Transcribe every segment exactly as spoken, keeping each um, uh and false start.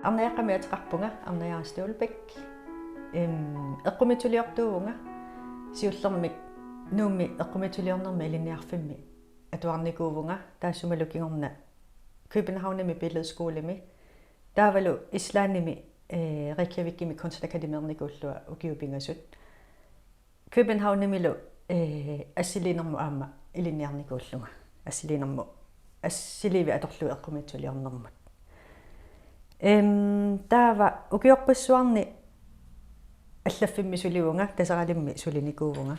Arnajaqqami ateqarpunga, Arnaja Stolbæk. Em, eqqumiitsuliortuuvunga, siullermik Nuummi eqqumiitsuliornermi ilinniarfimmi atuarnikuuvunga, taassumalu kingorna Københavnimi billedskolemi, taavalu Islandimi, eh, Reykjavikimi kunstakademernikuullunga ukiut pingasut. Københavnimilu, eh, assiliinermut aamma ilinniarnikuullunga. Assiliinermut, assiliivik atorlugu eqqumiitsuliornermut. Em, taava ukiorpassuarni allaffimmi sulivunga, Taseralimmi sulinikuuvunga.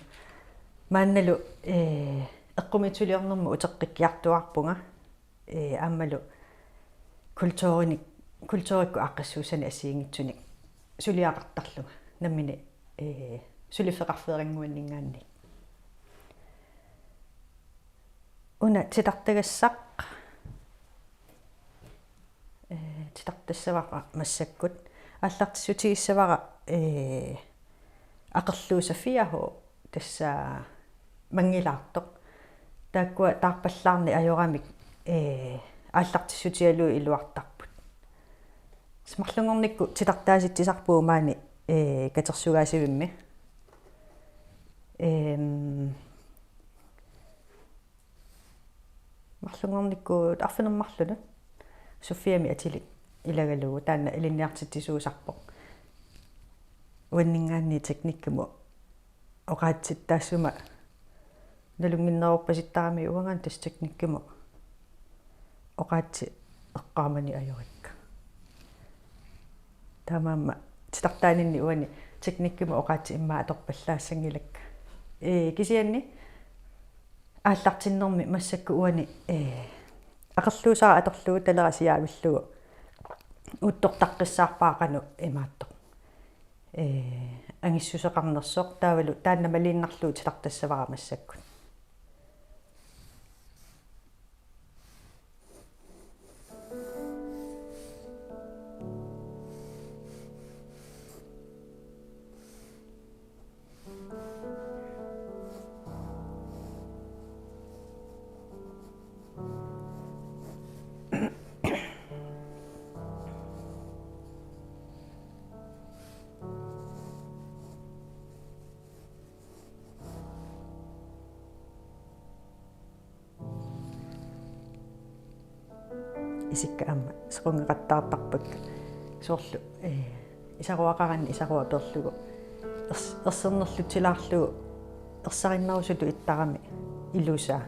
Maannalu, eh, eqqumiitsuliornermut uteqqikkiartuaarpunga. Eh, aammalu kulturinik, kulturikkut aaqqissuussanik assigiinngitsunik suliaqartarlunga. Nammineq, eh, suliffeqarfeerannguanninngaanniit. Una titartagassaq, eh, titartassavara massakkut. Aallartissutigissavara, eh, aqerluusa fire H, tassa manngilaartoq. Taakkua taarpallaarneq ajoramik, eh, aallartissutigalugit iluartarput. Marlunngornikkut titartaasitsisarpugut maani, eh, katersugaasivimmi. Em, marlunngornikkut arfineq-marlunut Sofiami atilik ilagalugu, taanna ilinniartitsisuusarpoq. Uanninngaanniit teknikkimut oqaatsit taassuma nalunnginnerorpasittarami, uangaana tassa teknikkimut oqaatsit eqqaamani ajorikka. Taamaammat titartaaninni uani teknikkimut oqaatsit immaqa atorpallaassanngilakka. Ee, kisianni aallartinnermi massakkut uani, ee, aqerluusara atorlugu talera siaavillugu uuttortaqqissaarpara qanoq imaattoq, ee, angissuseqarnersoq, taavalu taanna maliinnarlugu titartassavara massakkut. Isikka aamma sequnngeqattaartarpakka. Soorlu, ee, isaruaqaranni isaruaq peerlugu ers-, ersernerlutsilaarlugu ersarinnerusutut ittarami ilusaa.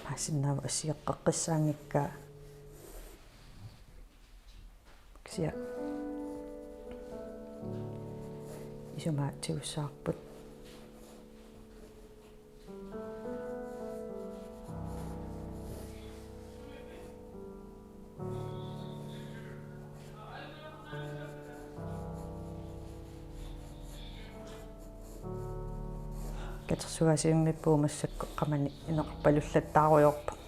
Paasinnaavoq assigeqqissaanngikkaa. Kisianni isumaga tigussavarput. Katersugaasivimmippugut massakkut qamani ineqarpalullattaarujoorpoq.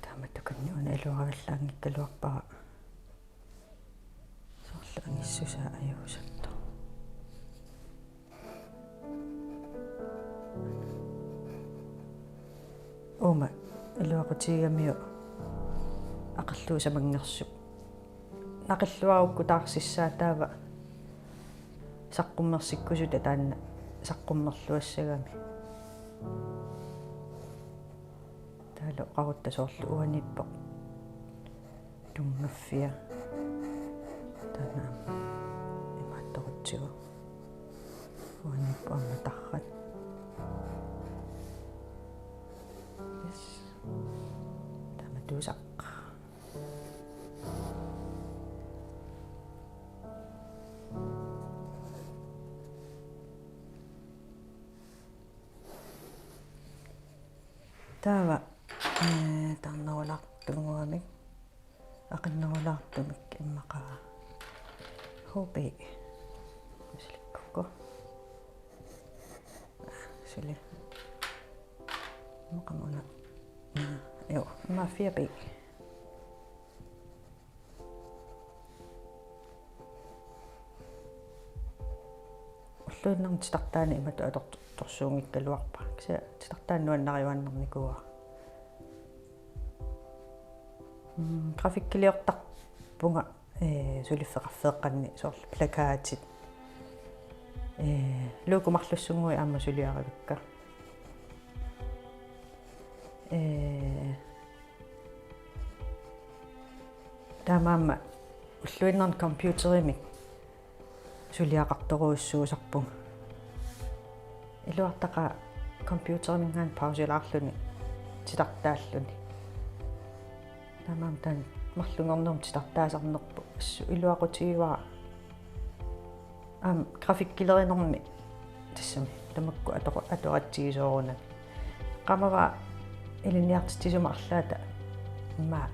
Taamatut kanniuna iluaravallaanngikkaluarpara. Angissusaa ajuusartoq. Uuma iluaqutigigamiuk aqerluusamanngersup. Naqilluarukku taarsissaa taava saqqummersikkusutat taanna saqqummerluassagami. Taavalu oqarutta soorlu uaniippoq tunngaffia. Taanna aamma imaattorutsigu. Uaniippoq aamma tarrat. Yes. Taamatuusaq. Taava, ee, tarnerulaartunnguamik, aqinnerulaartumik immaqa H B. Misilikkukku. Suli. Immaqa una. Aa, jo, immaqa fire B. Ulluinnarni titartaani imatut atortorsuunngikkaluarpara. Kisianni titartaani nuannariuaannarnikuuara. Mm, grafikkiliortarpunga, ee, suliffeqarfeeqqanni soorlu plakatit. Ee, logo marlussunnguit aamma suliarivakka. Ee, Taamaammat ulluinnarni computerimik suliaqartorujussuusarpunga. Iluartaqaaq computeriminngaanniit pauselaarluni titartaalluni. Taamaammat taanna marlunngornermi titartaasarnerput assut iluaqutigivara. Aamma grafikkilerinermi tassami tamakku atoq-, atoratsigisoorunami. Eqqaamavara ilinniartitsisumik arlaata immaqa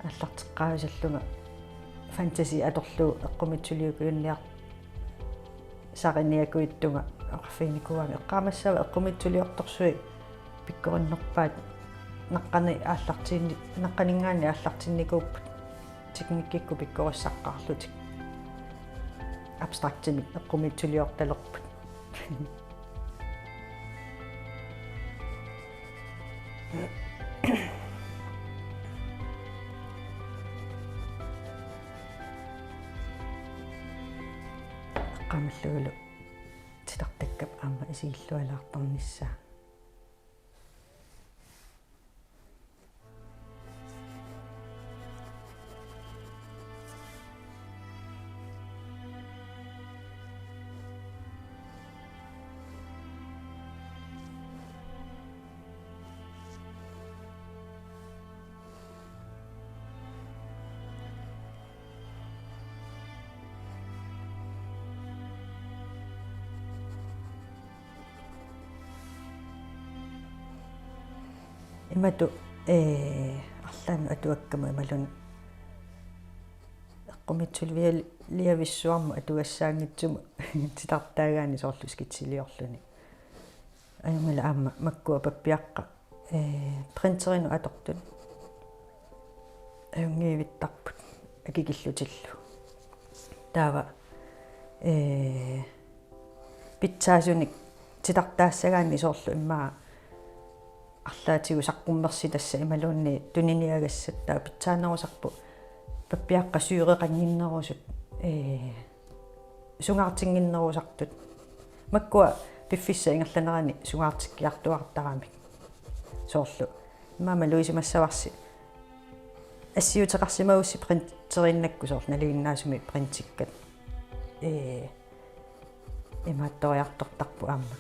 aallarteqqaavisallunga fantasi atorlugu eqqumiitsuliukujunniarsariniakujuttunga oqarfiginikuugami. Eqqaamassava eqqumiitsuliortorsuit pikkorinnerpaat naqqani aallartinni-, naqqaninngaanniit aallartinnikuupput teknikkikkut pikkorissaqqaarlutik. Abstraktimik eqqumiitsuliortalerput. Eqqaamallugulu titartakkap aamma isigillualaartarnissaa. Imatut, ee, arlaannut atuakkama imaluunniit eqqumiitsuliavissuarmut atugassaanngitsumut titartaagaanni soorlu skitsiliorluni. Ajunngilaq aamma makkua pappiaqqat, ee, printerinut atortut ajunngivittarput akikillutillu. Taava, ee, pitsaasunik titartaassagaanni soorlu immaqa arlaatigut saqqummersitassat imaluunniit tuniniagassat taava pitsaanerusarput pappiaqqat syreqannginnerusut, ee, sungaartinnginnerusartut. Makkua piffissap ingerlanerani sungaartikkiartuartaramik. Soorlu. Immaqa malugisimavassi. Assiuteqarsimagussi printeriinnakku soorlu nalinginnaasumik printikkat. Ee, imaattoriartortarput aamma.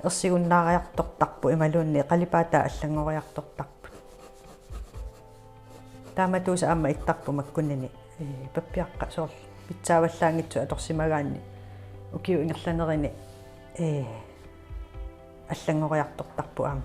Ersigunnaariartortarput imaluunniit qalipaataa allanngoriartortarput. Taamatuusaq aamma ittarput makkunani, ee, pappiaqqat soorlu pitsaavallaanngitsut atorsimagaanni ukiup ingerlanerini, ee, allanngoriartortarput aamma.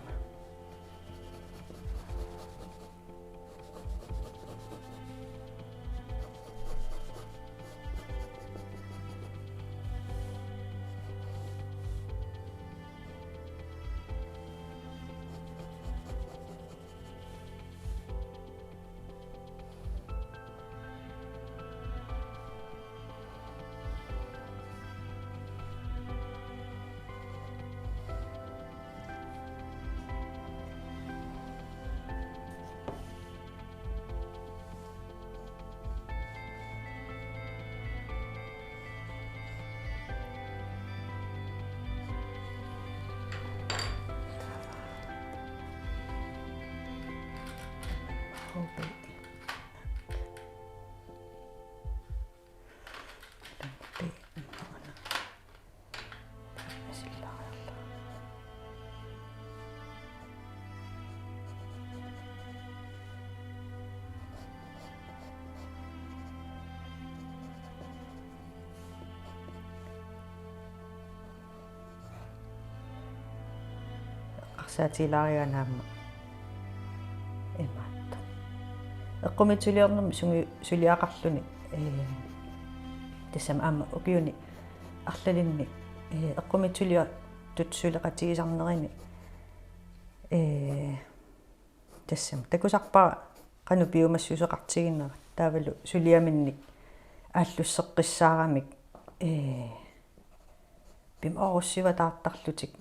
Saatiilaarigaanni aamma imaattoq. Eqqumiitsuliornermi sungi-, suliaqarluni, ee, tassami aamma ukiuni arlalinni, ee, eqqumiitsuliortut suleqatigisarnerini, ee, tassami takusarpara qanoq piumassuseqartiginera taavalu suliaminnik aallusseqqissaaramik, ee, pimoorussivallaartarlutik.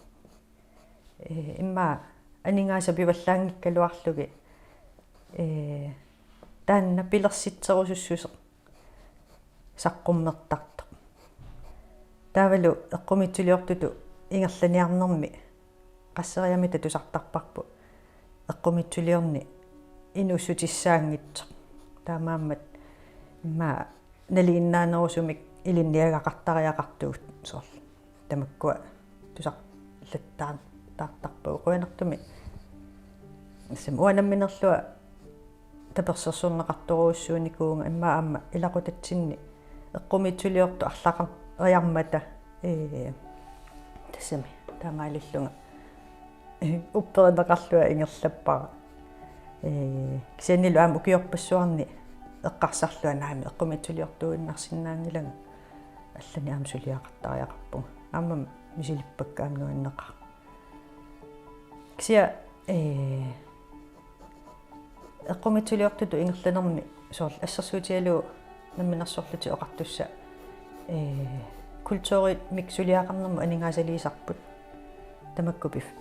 Ee, immaqa aningaasat pivallaanngikkaluarlugit, ee, taanna pilersitserusussuseq saqqummertartoq. Taavalu eqqumiitsuliortutut ingerlaniarnermi qasseriarluta tusartarparput eqqumiitsuliorneq inuussutissaanngitsoq. Taamaammat immaqa nalinginnaanerusumik ilinniagaqartariaqartugut soorlu. Tamakkua tusarlattaartarpagut qujanartumik. Tassami uanga namminerlunga tapersersorneqartorujussuunikuuvunga immaqa aamma ilaqutatsinni eqqumiitsuliortut arlaqariarmata, ee, tassami taamaalillunga upperineqarlunga ingerlappara. Ee, kisiannilu aamma ukiorpassuarni eqqarsarlunga naamik eqqumiitsuliortuinnarsinnaanngilanga, allanik aamma suliaqartariaqarpunga. Aamma misilippakka aamma nuanneqaaq. Kisianni, ee, eqqumiitsuliortutut ingerlanermi soorlu assersuutigalugu Namminersorlutik Oqartussat, ee, kulturimik suliaqarnermut aningaasaliisarput. Tamakku pif-,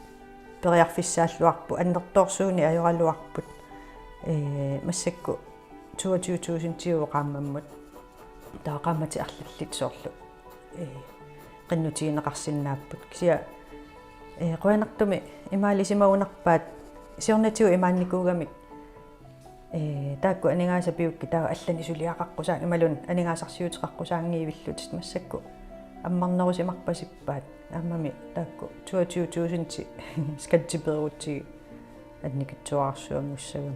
periarfissaalluarput, annertoorsuuneq ajoraluarput. Ee, massakkut toogtyve tusindiuvoq qaammammut. Taava qaammatit arlallit soorlu, ee, qinnutigineqarsinnaapput. Kisianni, ee, qujanartumik imaalisimavunarpaat siornatigut imaannikuugamik, ee, taakku aningaasat piukkit taava allanik suliaqaqqusaanngillat imaluunniit aningaasarsiuteqaqqusaanngivillutik, massakkut ammarnerusimarpasippaat. Aammami taakku toogtyve tusindi skattepeerutsigit annikitsuararsuanngussagami.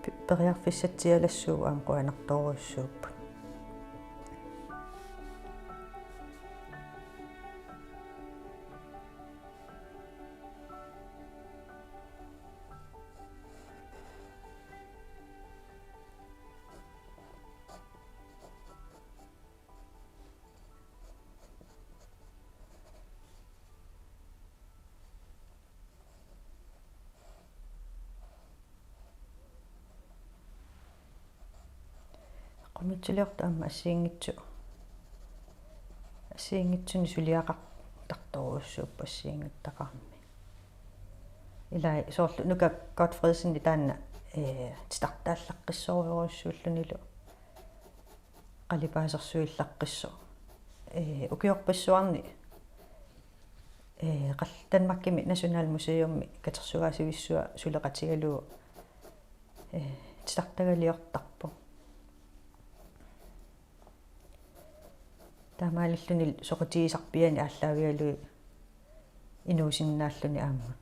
Pe-, periarfissatsialassuugut aamma qujanartorujussuupput. Eqqumiitsuliortut aamma assigiinngitsu-, assigiinngitsunik suliaqartartorujussuupput assigiinngitsoqarami. Ilai soorlu Nuka Gotfredsen taanna, ee, titartaallaqqissorujussuullunilu qalipaasersuillaqqissoq. Ee, ukiorpassuarni, ee, qal-, Danmarkimi Nationalmuseumi katersugaasivissua suleqatigalugu, ee, titartagaliortarpoq. Taamaalilluni soqutigisarpiaani aallaavigalugit inuusinnaalluni aamma.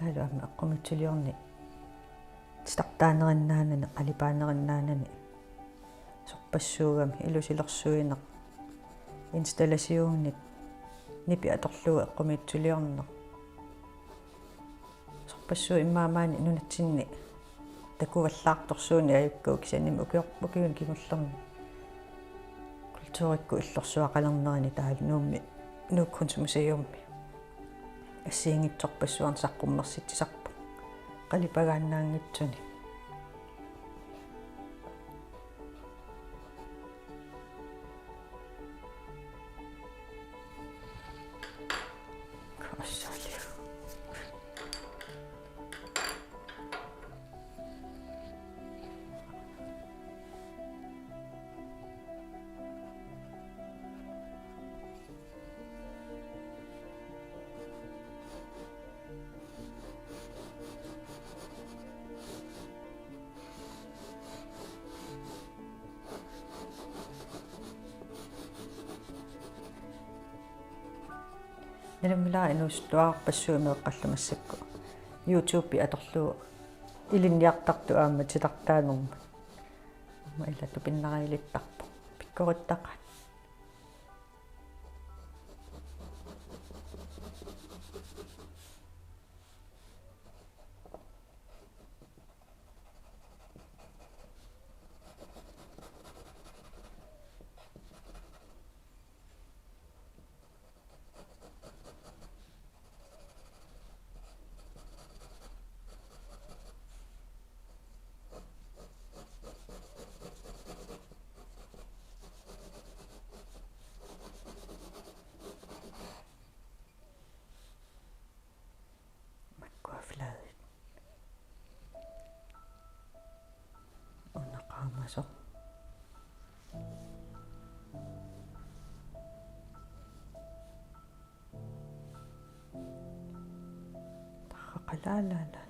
Taavalu aamma eqqumiitsuliorneq titartaanerinnaanani, qalipaanerinnaanani sorpassuugami ilusilersuineq, installationit nipi atorlugu eqqumiitsuliorneq. Sorpassuit immaqa maani nunatsinni takuvallaartorsuuneq ajukkagut kisiannimi ukior-, ukiuni kingullerni kulturikkut illorsuaqalernerini taavalu Nuummi, Nuuk Kunstmuseumi assigiinngitsorpassuarnik saqqummersitsisarpoq qalipagaannaanngitsuni. Kassali. Nalunngilara inuusuttuararpassuit meeqqallu massakkut YouTube atorlugu ilinniartartut aamma titartaanermut. Aamma ila tupinnariilittarpoq. Pikkorissaaqaat. Makkua fladit. Una qaamasoq. Tarraqalaalaala.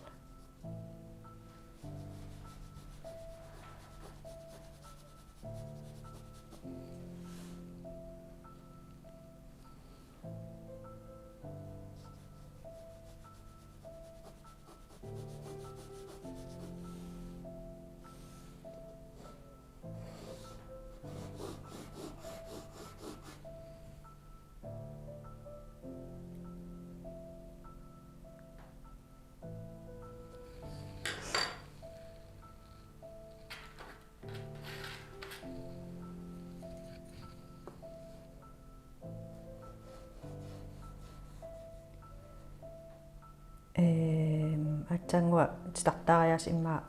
Ehm, aatsaannguaq titartaariaaseq immaqa,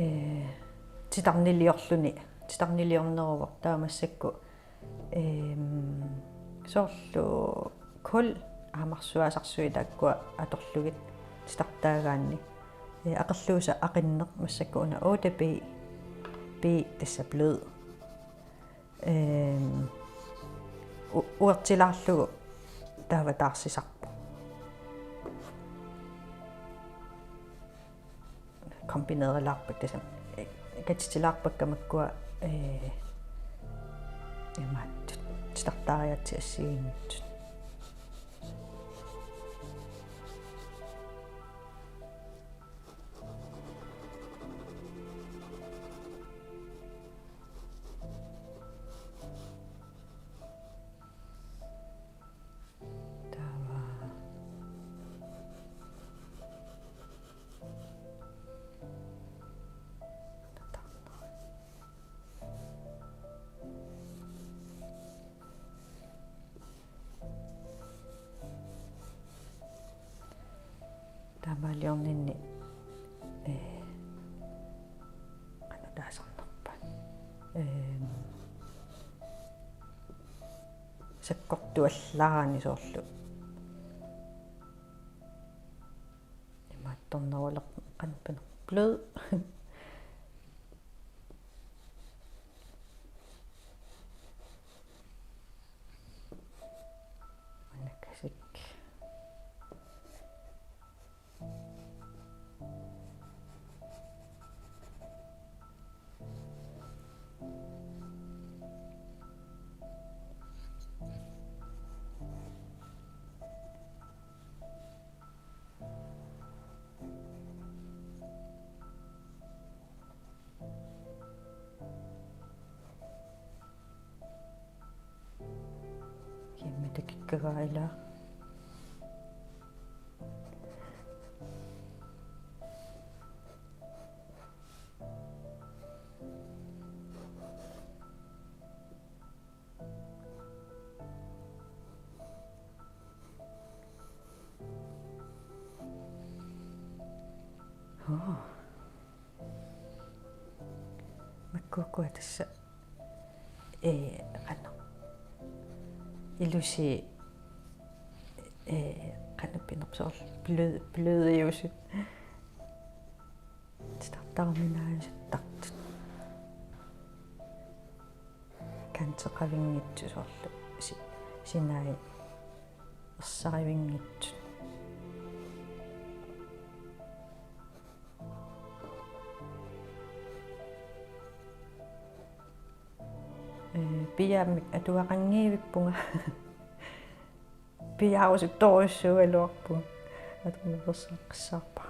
eh, titarniliorluni, titarniliorneruvoq taava massakkut, ehm, soorlu kul aamarsuaasarsuit taakkua atorlugit titartaagaanni. Eh, aqerluusoq aqinneq massakkut una otte B, B tassa blød. Ehm, u-, uertilaarlugu taava taarsisarpoq. Kombineerilaarpakka tassami. Eh, katitilaarpakka makkua, eh, imaattut. Titartaariaatsit assigiinngitsut. Taava. Taamaaliorninni, eh, qanoq taasarnerpaat. Ehm, sakkortuallaarani soorlu. Imaattornerulerpoq qanoq pineq blød. Anakasik. Kimmita kikkagaa ila. Oo. Makkukkut tassa, eh, qanoq. Ilusi, eh, qanoq pineq soorlu blød-, blødiusut. Titartaruminaajusuttartut. Kanteqavinngitsut soorlu si-, sinai ersarivinngitsut. Eh, piaamik atuaqanngivippunga. piaarusuttorujussuugaluarpugut. Atorneqarsaqqissaarpara.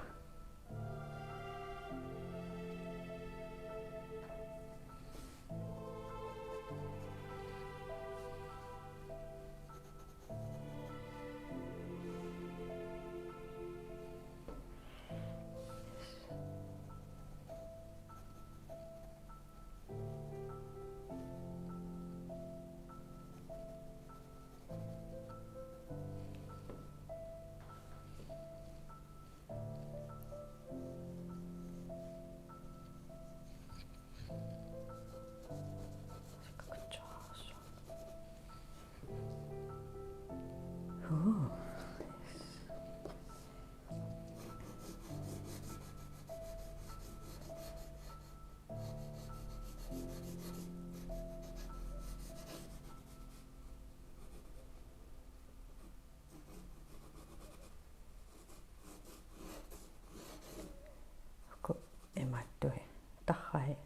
Uku imaattui tarrai.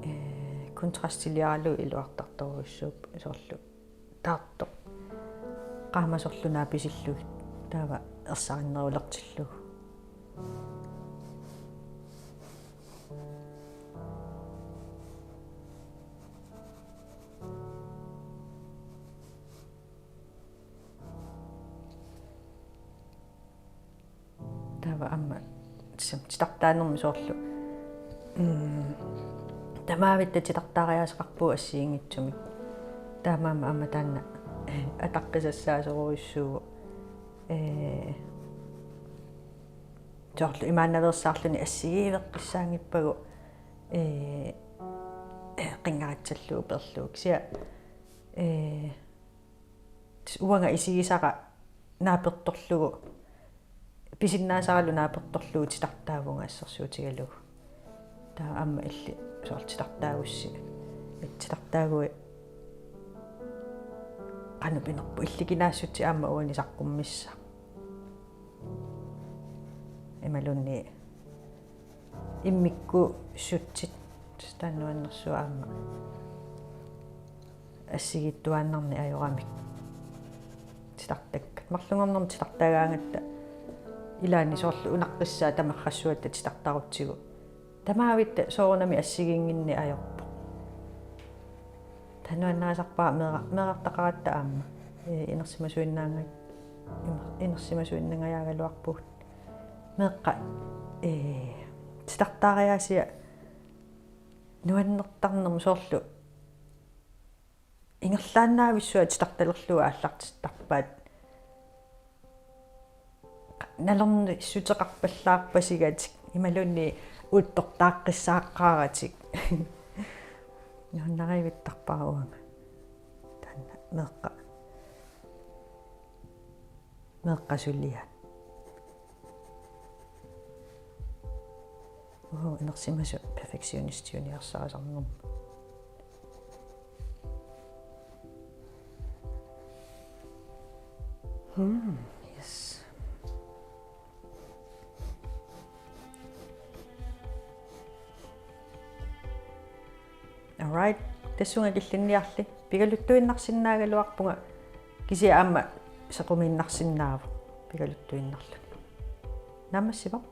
Ee, kontrastiliaralugu iluartartorujussuupput soorlu taartoq. Qaamasorlu naapisiillugit taava ersarinnerulertillugu. Taava aamma sam titartaanermi soorlu. Mm. Tamaavitta titartaariaaseqarpugut assigiinngitsumik. Taamaammat aamma taanna ataqqisassaasorujussuuvoq. Ee, soorlu imaannaveersaarluni assigiiveqqissaanngippagu, ee, qinngaritsallugu peerlugu. Kisianni, ee, uanga isigisara naapertorlugu, pisinnaasaralu naapertorlugu titartaavunga assersuutigalugu. Taava aamma illit soorlu titartaagussi. Titartaaguit qanoq pinerpoq, illit kinaassutsit aamma uani saqqummissaaq. Imaluunniit immikkuussutsit, taanna nuannersuaq aamma. Assigiittuaannarneq ajoramik titartakkat. Marlunngornermi titartaagaangatta ilaanni soorlu unaqqissaat tamarrassuatta titartarutsigu. Tamaavitta soorunami assigiinnginneq ajorpoq. Taanna nuannarisarpara meera-, meerartaqaratta aamma. Ee, inersimasuinnaanga-, iner-, inersimasuinnangajaagaluarpugut. Meeqqat, ee, titartaariaasia nuannertarnermut soorlu ingerlaannaavissuaq titartalerlugu aallartittarpaat. Nalornissuteqarpallaarpasigatik imaluunniit uuttortaaqqissaaqqaaratik. Nuannarivittarpara uanga. Taanna meeqqat. Meeqqat suliaat. Uhu, inersimasut perfektionistiuniarsarisarnermut. Hmm, yes. All right. Tassunga killinniarli. Pigaluttuinnarsinnaagaluarpunga, kisianni aamma sequmiinnarsinnaavoq pigaluttuinnarluni. Naammassivoq.